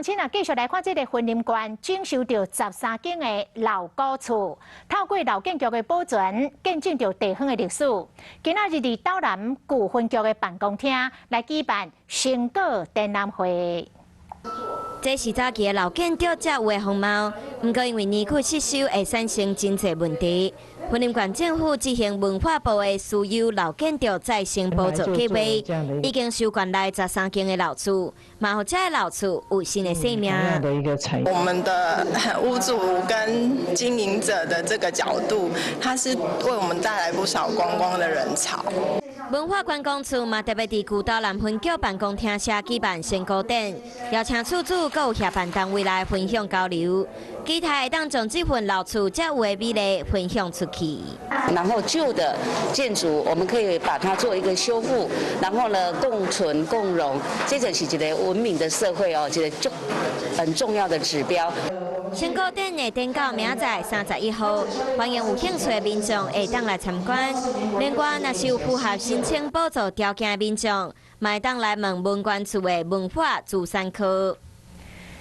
請啊，繼續來看這个雲林縣整修著十三間的老古厝，透過老建築的保存，見證著地方的歷史。今仔日佇斗南舊分局的辦公廳來舉辦成果展覽會。這是早期的老建築才有的風貌，毋過因為年久失修，會產生真濟問題。雲林縣政府執行文化部的私有老建築再生補助計劃，已經收縣內十三間的老厝，嘛予這个老厝有新的生命。我們的屋主跟經營者的這個角度，它是為我們帶來不少觀光的人潮。文化觀光處嘛特別佇舊斗南分局辦公廳下舉辦成果展，邀請厝主閣有協辦單位來分享交流，期待會當將這份老厝才有的美麗分享出去。然後舊的建築，我們可以把它做一個修復，然後呢共存共榮，這就是一個文明的社會哦，一個很重要的指標。成果展會展到明仔載31號，歡迎有興趣的民眾會當來參觀。另外，若是有符合申請補助條件的民眾，嘛會當來問文管處的文化資產科。